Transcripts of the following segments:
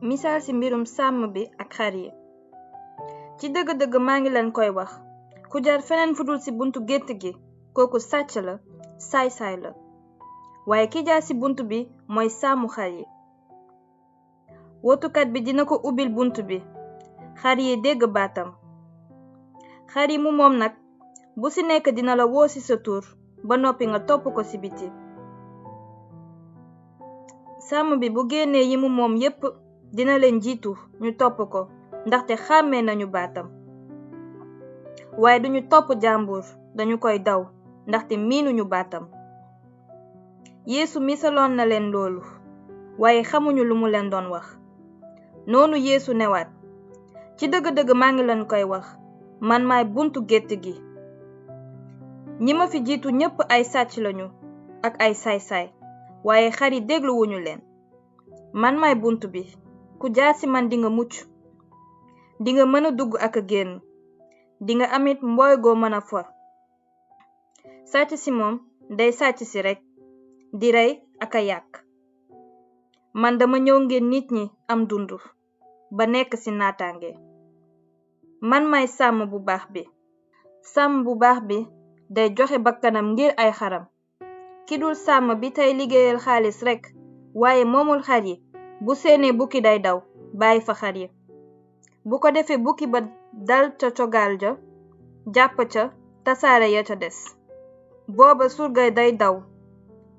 misaal ci mbirum sàmm bi ak xar yi. ci dëgg-dëgg maa ngi leen koy wax, ku jaar feneen fudul ci buntu gétt gi kooku sàcc la, saay-saay la, waaye ki jaar ci bunt bi mooy sàmmu xar yi. wotukat bi dina ko ubbil bunt bi, xar yi dégg baatam. xar yi mu moom nag bu ci nekk dina la woo ci sa tur ba noppi nga topp ko ci biti. sàmm bi bu génnee yi mu moom yépp dina leen jiitu ñu topp ko ndaxte xàmmee nañu baatam, waaye duñu topp jàmbur, dañu koy daw ndaxte miinuñu baatam. Yeesu misaloon na leen loolu, waaye xamuñu lu mu leen doon wax. noonu Yeesu newaat, ci dëgg-dëgg maa ngi leen koy wax, man maay buntu gétt gi. ñi ma fi jiitu ñépp ay sàcc lañu ak ay saay-saay, waaye xar yi dégluwuñu leen. man maay bunt bi, ku jaar ci man dinga mucc, dinga mën a dugg ak a génn, dinga amit mbooy goo mën a for. sàcc si moom day sàcc si rekk, di rey ak a yàq. man dama ñëw ngir nit ñi am dund ba nekk ci naataange. man maay sàmm bu baax bi. sàmm bu baax bi day joxe bakkanam ngir ay xaram. ki dul sàmm bi tey liggéeyal xaalis rekk waaye moomul xar yi, bu seenee bukki day daw bàyyi fa xar yi. bu ko defee bukki ba dal ca cogaal ja, jàpp ca, tasaare ya ca des. booba surga day daw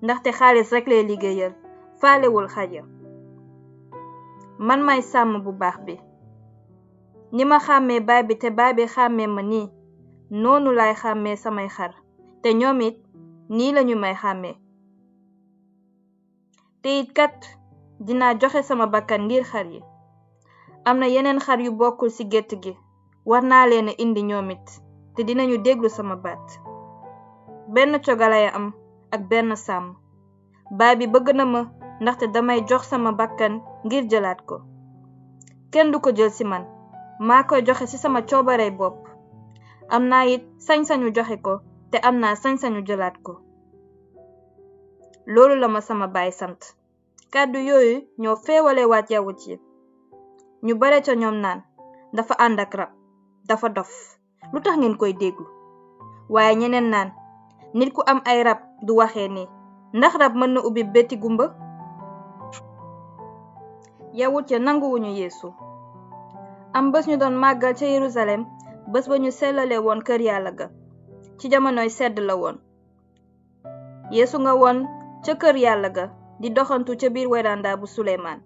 ndaxte xaalis rekk lay liggéeyal, faalewul xar ya. man maay sàmm bu baax bi. ni ma xàmmee baay bi te baay bi xàmmee ma nii, noonu laay xàmmee samay xar, te ñoom it nii lañu may xàmmee. te it kat dinaa joxe sama bakkan ngir xar yi. am na yeneen xar yu bokkul ci gétt gi, war naa leen a indi ñoom it, te dinañu déglu sama baat. benn cogalay am ak benn sàmm. baay bi bëgg na ma ndaxte damay jox sama bakkan ngir jëlaat ko. kenn du ko jël ci man, maa koy joxe ci sama coobarey bopp. am naa it sañ-sañu joxe ko, te am naa sañ-sañu jëlaat ko. loolu la ma sama baay sant. kàddu yooyu ñoo feewale waat yawut yi. ñu bare ca ñoom naan, dafa ànd ak rab, dafa dof, lu tax ngeen koy déglu? waaye ñeneen naan, nit ku am ay rab du waxee nii, ndax rab mën na ubbi bëti gumba? yawut ya nanguwuñu Yeesu. am bés ñu doon màggal ca Yerusalem, bés ba ñu sellale woon kër yàlla ga. ci jamonoy sedd la woon. Yeesu nga woon ca kër yàlla ga di doxantu ca biir weranda bu Suleymaan.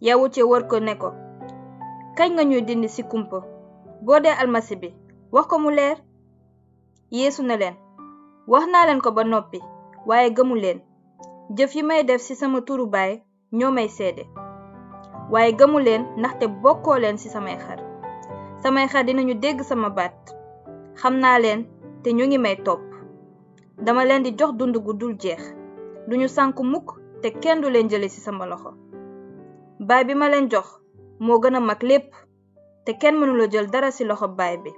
yawut ya wër ko ne ko, kañ nga ñuy dindi ci kumpa? boo dee almasi bi, wax ko mu leer. Yeesu ne leen, wax naa leen ko ba noppi, waaye gëmu leen. jëf yi may def ci sama turu baay ñoo may seede, waaye gëmu leen ndaxte bokkoo leen ci samay xar. samay xar dinañu dégg sama baat, xam naa leen te ñu ngi may topp. dama leen di jox dund gu dul jeex, duñu sànku mukk te kenn du leen jële ci sama loxo. baay bi ma leen jox moo gën a mag lépp, te kenn mënula jël dara ci loxo baay bi.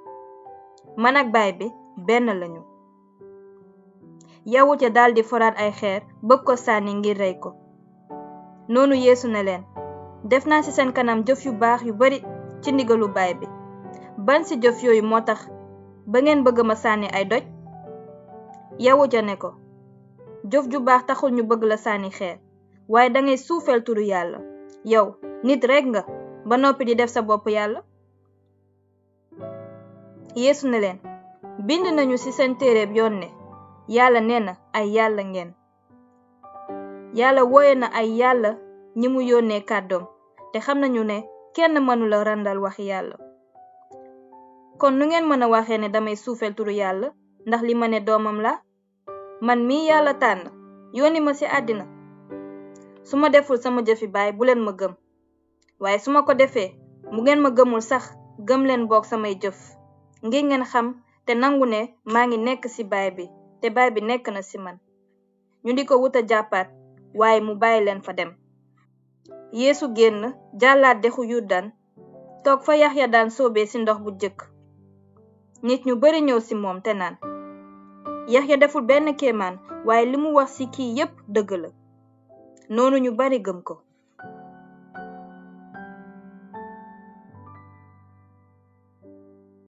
man ak baay bi benn lañu. yawut ya daldi foraat ay xeer bëgg ko sànni ngir rey ko. noonu Yeesu ne leen, def naa ci seen kanam jëf yu baax yu bari ci ndigalu baay bi. ban ci jëf yooyu moo tax ba ngeen bëgg ma sànni ay doj? yawut ya ne ko, jëf ju baax taxul ñu bëgg la sànni xeer, waaye dangay suufeel turu yàlla. yow nit rekk nga ba noppi di def sa bopp yàlla. Yeesu ne leen, bind nañu ci seen téereb yoon ne, yàlla nee na ay yàlla ngeen. yàlla wooye na ay yàlla ñi mu yónnee kàddoom, te xam nañu ne kenn mënula randal waxi yàlla. kon nu ngeen mën a waxee ne damay suufeel turu yàlla ndax li ma ne doomam la? man mii yàlla tànn yónni ma ci àddina. su ma deful sama jëfi baay bu leen ma gëm, waaye su ma ko defee mu ngeen ma gëmul sax, gëm leen boog samay jëf, ngir ngeen xam te nangu ne maa ngi nekk ci baay bi te baay bi nekk na ci man. ñu di ko wuta jàppaat, waaye mu bàyyi leen fa dem. Yeesu génn jàllaat dexu Yurdaan, toog fa Yaxya daan soobee ci ndox bu jëkk. nit ñu bari ñëw ci moom te naan, Yaxya deful benn kéemaan, waaye li mu wax ci kii yépp dëgg la. noonu ñu bari gëm ko.